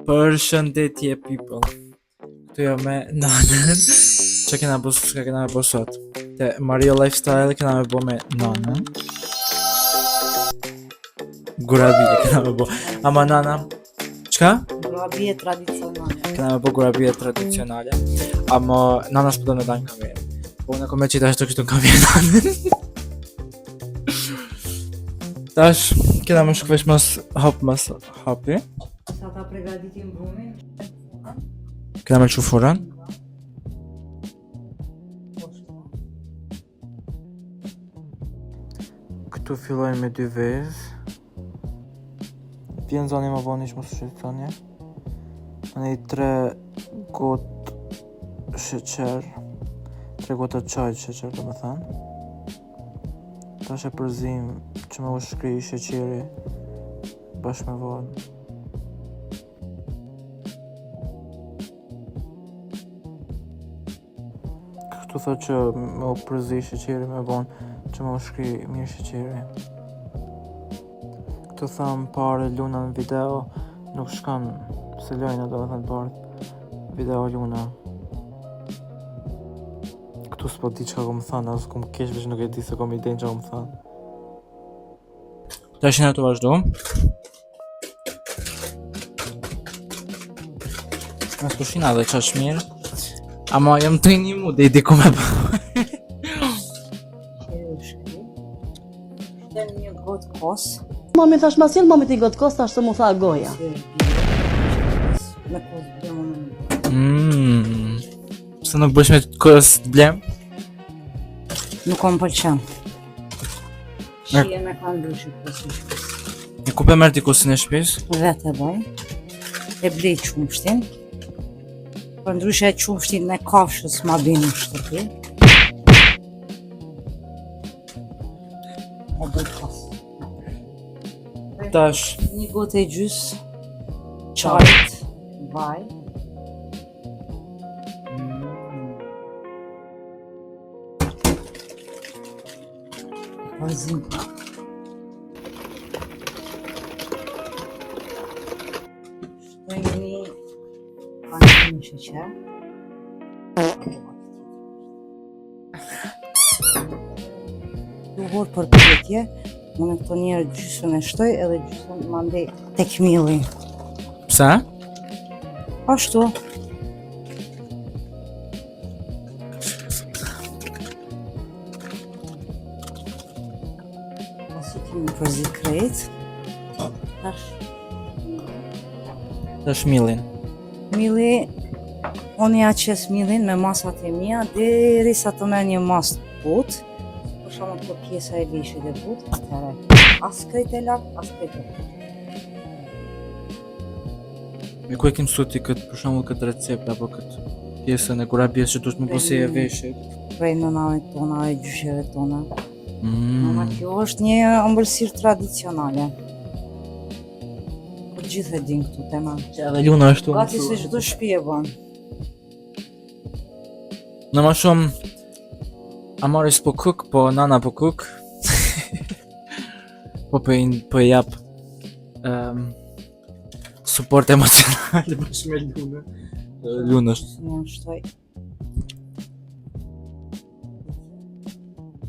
Përshëndetje people. Këtu jam me nanën. Që kena bo, çka kena me bo sot? Te Mario Lifestyle kena me bo me nanën. Gurabije kena me bo. Ama nana, çka? Gurabije tradicionale. Kena me bo gurabije tradicionale. Ama nana s'po do me dalë në kamerë. Po unë kom me qitë ashtu kështu në kamerë nanën. Tash, kena me shku veç mas hap mas hapi. Sa ta pregaditim brumin? Kena me lëshu furrën. Këtu fillojmë me dy vezë. Vjen zani më vonë ish mos u shqetësoni. Në tre gotë sheqer, tre gota çaj sheqer, domethënë. Tash e përzim që me u shkri sheqeri bashkë me vonë. Këtu thot që me u përzi sheqeri me vonë, që me u shkri mirë sheqeri. Këtu thamë pare Luna në video, nuk shkon se lojna domethënë pare video Luna. Këtu s'po di çka kom thënë, as kom kesh veç nuk e di se kom idenë çka kom thënë. Tash jena tu vazhdu. Në s'po edhe qaq mirë. Ama jam tu i nimu dhe i di ku me pa. Shtem një gotë kos. Mami thash ma sjell mami ti gotë kos tash të mu tha goja. Me kos blemë. Mmm. Pse nuk bësh me kos të blem? Nuk kom pëlqen. Shije me ka ndryshe kosi i shpis. E ku pe merr ti kosin e shpis? Vetë e bëj. E blej qumshtin. Për ndryshe qumshtin e kafshës ma bin në shtëpi. E bëj kos. Tash. Një gotë e gjys. Çajt. Vaj. Vazim pak. Shtojmë një pankinë sheqer. Duhur për pyetje, unë këto njerë gjysën e shtoj edhe gjysën mandej tek milli. Pse? Ashtu. Pasi kemi përzi krejt. Tash. Tash millin. Milli, unë ja qes millin me masat e mia, deri sa të merr një masë të butë. Për shembull kjo pjesa e veshit e butë, atëherë as krejt e lak, as krejt e butë. Me ku e ke mësu ti këtë, për shembull këtë recept apo këtë pjesën e gurabjes që duhet me bo si e veshit? Prej nënave tona e gjysheve tona. Mm. Mama, kjo është një ëmbëlsirë tradicionale. Po gjithë e din këtu te na. Që edhe Luna është Gati se çdo shtëpi e bën. Në ma shumë Amari s'po cook, po nana po cook. po po i, po i jap um, suport emocional bashkë me Luna. Luna është Unë shtoj.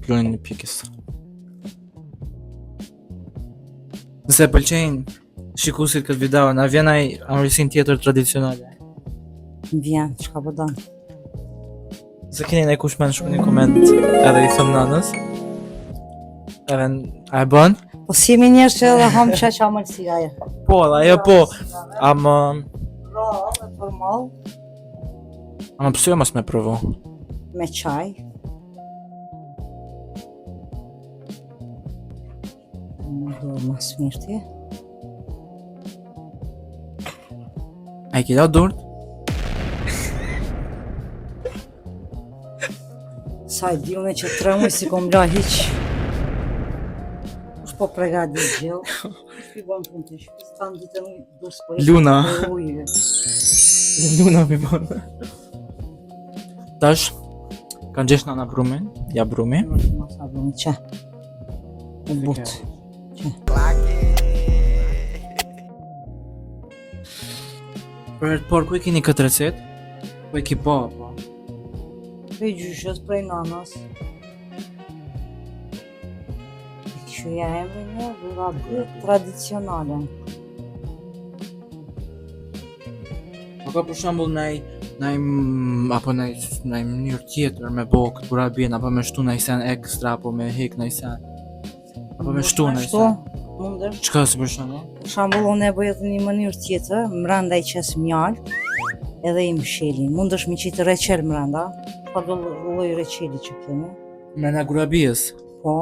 Plunin një pjekës. Nëse e pëlqejnë shikuesit këtë video, na vjen ai ëmbëlsinë tjetër tradicionale. Më vjen, çka po don. Nëse keni ndonjë kush më shkruani në koment edhe i thëm nanës. Edhe a e bën? Po si jemi njerëz që edhe ham qaq ëmbëlsira ajo. Po, edhe ajo po. Ama Rrallë e për mall ama pse jo mos me provu? me çaj. Në dorë ma së A i ke la durt? Sa e di unë që tre muj s'i kom la hiq. Kush po pregadit gjellë? Kush pi bon punë të shpisë? Tanë ditën ujë, dur s'po i Luna. ujë. Luna mi bën. Tash kanë gjesh nana brumin, ja brumi. Masa brumi, që? U but. Që? Për herë të parë, ku e keni këtë recetë? Ku e ki pa, po? Prej gjyshës, prej nanës. Që ja emrin një gurabie tradicionale. Po ka për shembull naj naj apo naj naj mënyrë tjetër me bo këtë gurabien apo me shtu naj sen ekstra apo me hek naj sen apo me shtu naj sen. Mundesh. Çka si për shembull? Për shembull unë e bëj edhe një mënyrë tjetër, mrenda i qes mjaltë edhe i msheli. Mundesh me qitë reçel mrenda, çfarëdo lloj reçeli që kemi. Mrenda gurabies. Po.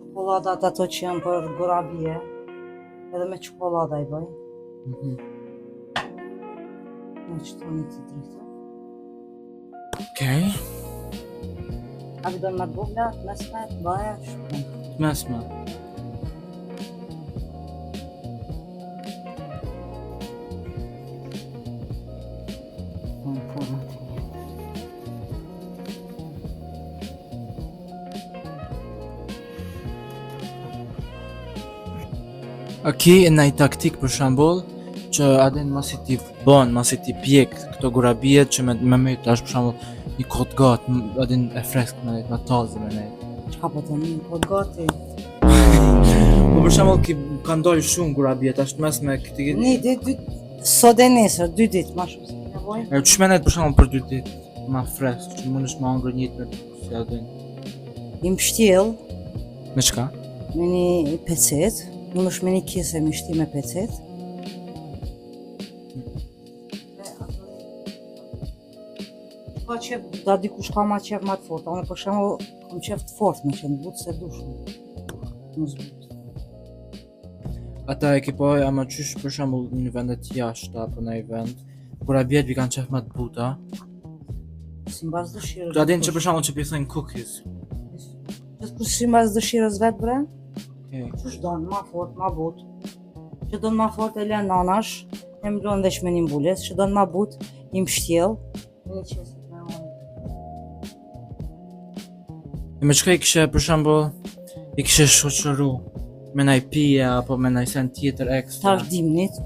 Çokolladat ato që janë për gurabie, edhe me çokollada i bëj. Mm -hmm. Në që të një të drejtë. Okej. Okay. A do më të vogla, të mesme, të mëdha, shumë. Të mesme. Në format e një. A ki naj taktik për shembull që a din masi t'i bon, masi t'i pjek këto gurabijet që me me met tash për shembull një kohë të gatë, a din e freskët me nejt, ma taze me nejt. Çka po të një kohë gati? Po për shembull ki kanë dalë shumë gurabije tash të mesme këtë Një ditë, dy, sot e nesër, dy ditë, ma shumë s'ke nevojë. E qysh me nejt për shembull për dy ditë ma fresk, që mundesh me hangër njëjtë me si a din. I mbështjell Me çka? me një pecet, mundesh me një kese me shti me pecet. Ka qef, da dikush ka ma qef ma të forta, unë për shembull kam qef të fort me qenë butë s'e du shumë. Më zbutë. Ata e ki po, ama qysh për shembull në vendet jashtë apo në një vend, gurabijet i kanë qef ma të buta. Simbas dëshirës. A din që për shembull që po i thonë cookies. Gjithkush simbas dëshirës vet bre. Okej. Qysh don, ma fort, ma but. Që don ma fort e len anash, e mblon veç me një mbulesë, që don ma but, i mbështjell. Me një qese me ujë. E me çka i kishe për shembull i kishe shoqëru me naj pije apo me naj sen tjetër ekstra? Tash dimnit,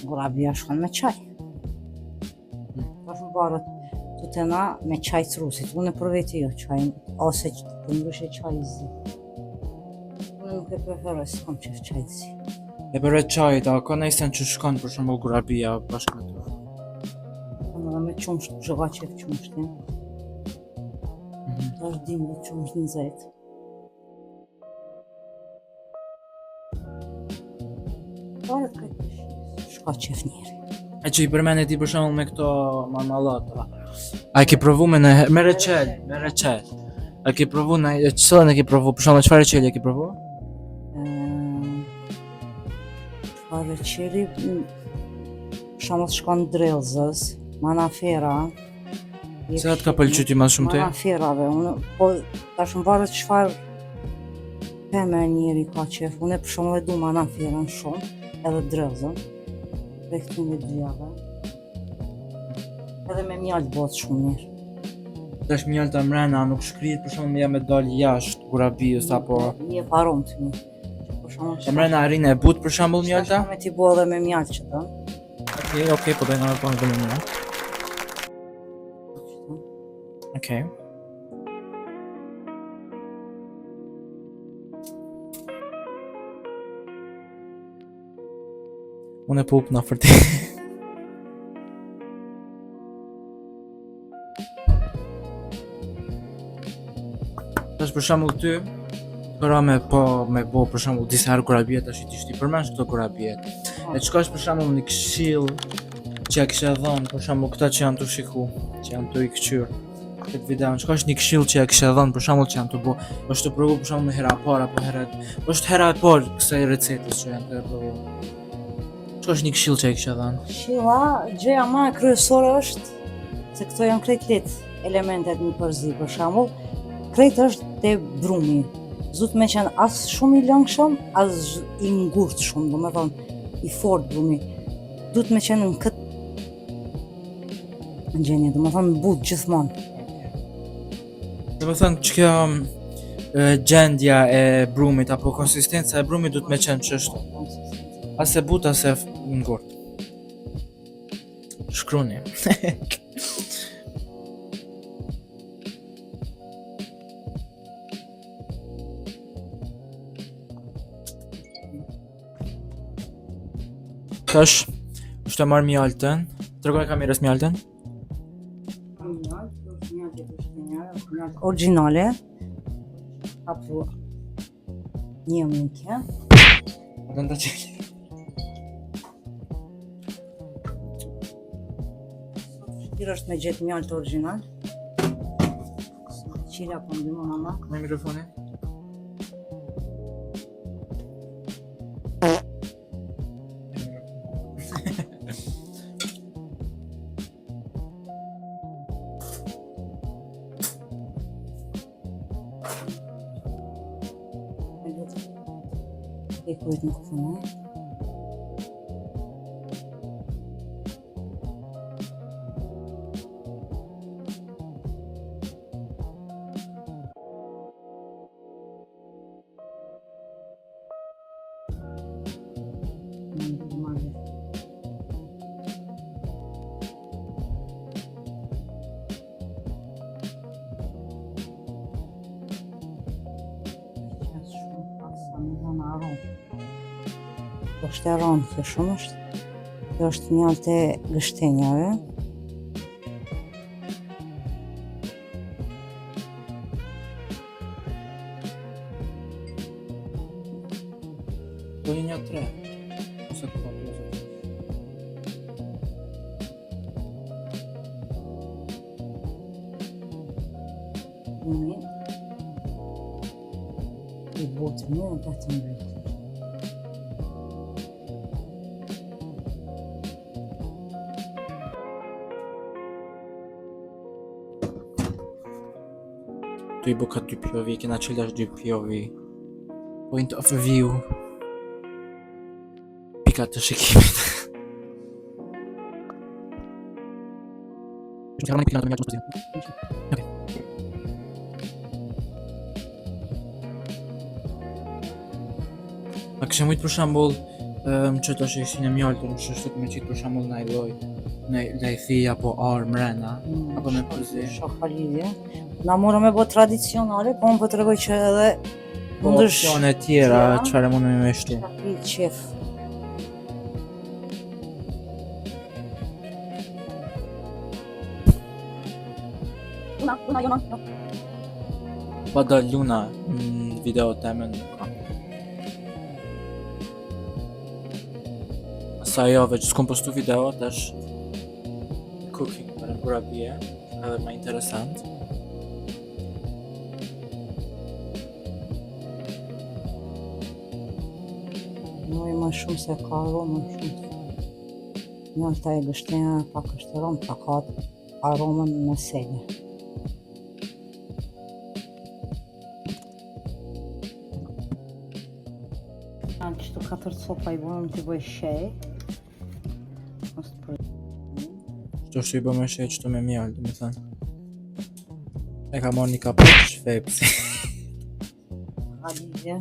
gurabija shkon me çaj. Hmm. Tash më varet të të na me çaj të rusit. Unë për veti jo çaj, ose për ndryshe çaj i zi. Unë nuk e preferoj, s'kam qef çaj të zi. E përveç çajit, a ka naj sen që shkon për shembull gurabija bashkë me të? Unë edhe me qumsht, kush e ka qef qumshtin. Mm -hmm. Tash dimnit qumsht nxehtë. Varet krejt prej shijes, çka qef njeri. E që i përmende ti për shembull me këto marmalata. A e ke provu me në, me reçel, me reçel. A ke provu në, e cilën e ke provu, për shembull çfarë reçeli e ke provu? Ehm, Çfarë reçeli, për shembull shkon dredhzës, manafera. Cilat të ka pëlqy ty më shumë ti? Manaferave, unë, po tash më varet çfarë peme njeri ka qef. Unë për shembull e du manaferën shumë, edhe dredhzën. Prej këtyne dyjave. Edhe me mjaltë bëhet shumë mirë. Tash mjalta mrena nuk shkrihet për shembull ja me dal jashtë gurabijës apo Një parom të mirë. Për shembull, e mrena arrin e but për shembull mjalta? Me t'i bo edhe me mjaltë që do. Okej, okej, po dojna me po me mjaltë. Okej. Unë e po up në afër ti. Tash për shembull ty, para me po me bo për shembull disa herë kurabije tash i ti shti përmendsh këto kurabijet. E çka është për shembull një këshill që ja kishe dhënë për shembull këta që janë tu shiku, që janë tu i këqyr këtë video, çka është një këshill që ja kishe dhënë për shembull që janë tu bo, është tu provu për shembull hera e parë apo hera është hera e parë kësaj recetës që janë tu e provu. Çka është një këshill që e kishe dhënë? Këshilla, gjëja më kryesore është se këto janë krejt lehtë elementet me përzi, për shembull, krejt është te brumi. S'duhet me qenë as shumë i lëngshëm, as i ngurtë shumë, domethonë, i fort brumi. Duhet me qenë në këtë në gjendje, domethonë, butë gjithmonë. Domethonë që kjo gjendja e brumit apo konsistenca e brumit duhet me qenë qështu. As e butë, as e ngurtë. Shkruni. Tash, është e marrë mjaltën. Tregoja kamerës mjaltën. Origjinale. Apo një mike. A do të qelë? Vështirë është me gjetë mjaltë origjinal. Qila po ndihmon mama. Me mikrofonin? E kujt nuk punoj. Është e rëndë, kjo shumë është. Kjo është mjaltë e gështenjave. Do një një tre. Ose katër, ose tre. Një. I butë mirë dhe të mbytë. Tu i bo ka dy POV, kena qelë tash dy POV. Point of view. Pika të shikimit. Okay. A kështë mujtë për shembull, um, që tash e ishin e mjaltën, që është me qitë për shembull naj lloj, naj lajthi apo arë mrena, mm, apo me përzi. Shoh ka lidhje. Na morëm me bo tradicionale, po unë po tregoj që edhe Po opsione tjera, çfarë mundemi me shtu. Çka ki qef. Luna, Luna, jo, jo. Pa dal Luna në video të nuk ka. Sa jave që s'kom postu video, tash cooking për në kurabije, edhe ma interesant. Muj më shumë se ka aromë shumë të Mjalta e gështenja pak është aromë, pa ka aromën në sele. Qëto katër copa i bëmë të bëj shej. Mos të për... Qëto është i bëmë shej qëto me mjalë, do me thënë. E ka marrë një kapuç, fepsi. Ka lidhje.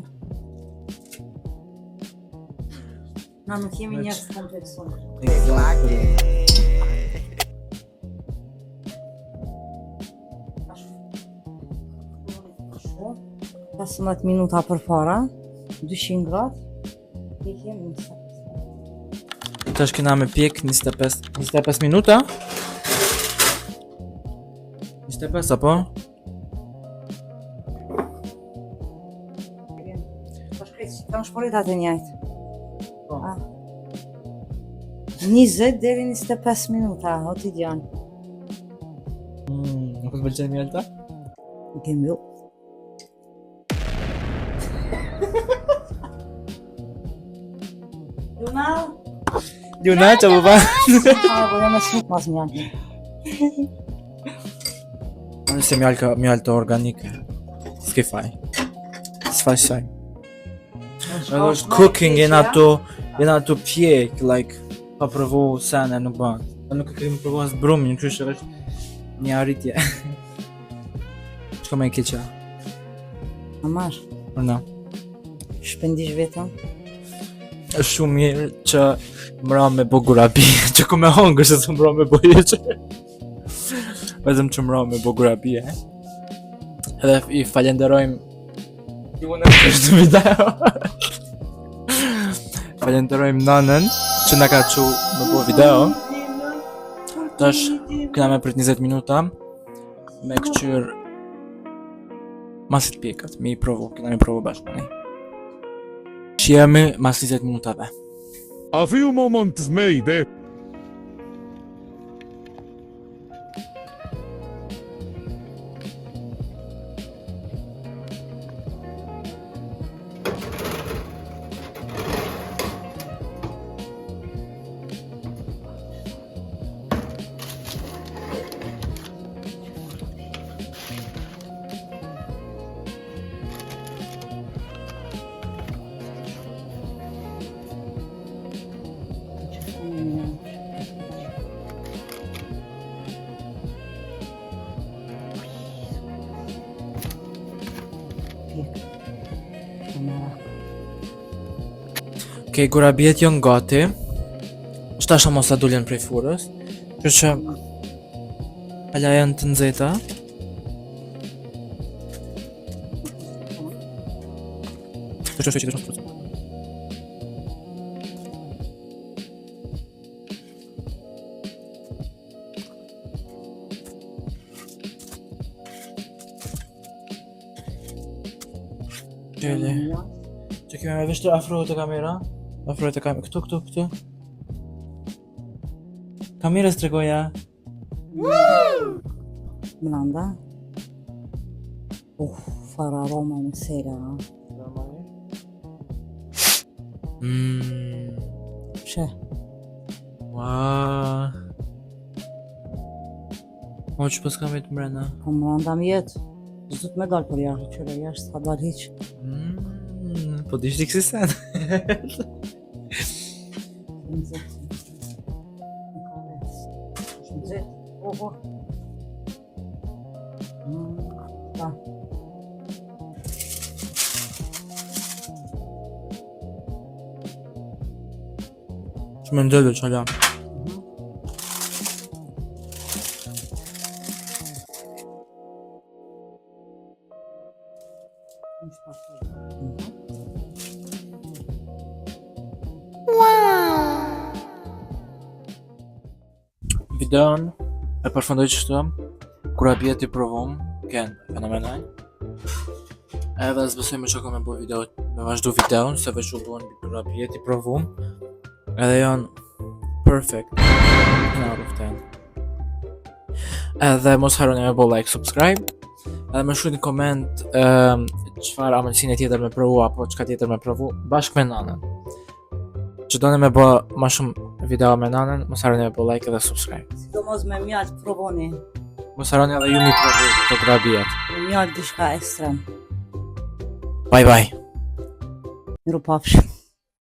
Na nuk jemi njerëz të kompleksuar. Exactly. 15 minuta përpara, 200 gradë, pjekjem 25. Tash kena me pjek 25, 25 minuta? 25 apo? Po shkret, kam shporet atë njajtë. Po. Ah. 20 deri 25 minuta, o ti djanë. Mm, nuk të pëlqen mjalta? Nuk e mbyll. Luna? Luna, që po ba? Ah, po jam e smut mas mjaltë. Unë se mjalka, mjaltë organike. S'ke faj. S'faj saj. Edhe është cooking, jena tu, jena tu pjek, like, pa provu sene nuk bën. Ne nuk e kemi provu as brumin, kështu që është një arritje. Çka më e keqja? Amar, Për na. shpendish vetëm. Është shumë mirë që mra me bo gurabi, që ku me hongër se s'u mra me bo hiç. Vetëm që mra me bo gurabi, e. Edhe i falenderojmë ju në këtë video. Falenderojmë nanën që na ka çu me bo video. Tash kena me prit 20 minuta me këqyr masi t'pjekët, me i provu, kena me i provu bashkë ne. Shihemi mas 20 minutave. A few moments later. Okej, gurabijet janë gati. Qëta shumë sa dulën prej furrës. Kështu që hala janë të nxehta. Kështu që kështu që. Gjeli. Që kemi me vështirë afrohet te kamera. Afrohet te kamera. Këtu, këtu, këtu. Kamerës tregoja. Mranda. Uf, fara aroma me sera. ha. Mmm. She, Ua. O, që pas kam jetë mrena. po mranda më jetë. S'do të me dalë për jashtë, qyre jashtë, s'ka dalë hiq. Mm, po dishti kësi sen. Nxehtë. Nuk ka ves. Është nxehtë. Oho. Mm, pa. Që më ndëllë që ala. Është pak. Videon e përfundoj qështu. Kurabijet i provum, ken fenomenal. Edhe s'besoj më që ka me bo video, me vazhdu videon, se veç u bon kurabijet i provum. Edhe janë perfect. 10 out of 10. Edhe mos harroni me bo like, subscribe. Edhe me shkruajt në koment um, çfarë amëlsine tjetër me provu apo çka tjetër me provu bashkë me nanën. Që doni me bë ma shumë video me nanën, mos harroni me bo like edhe subscribe. Sidomos me mjaltë provoni. Mos harroni edhe ju mi provu këto kurabijet. Me mjaltë diçka ekstrem. Bye bye. Mirupafshim.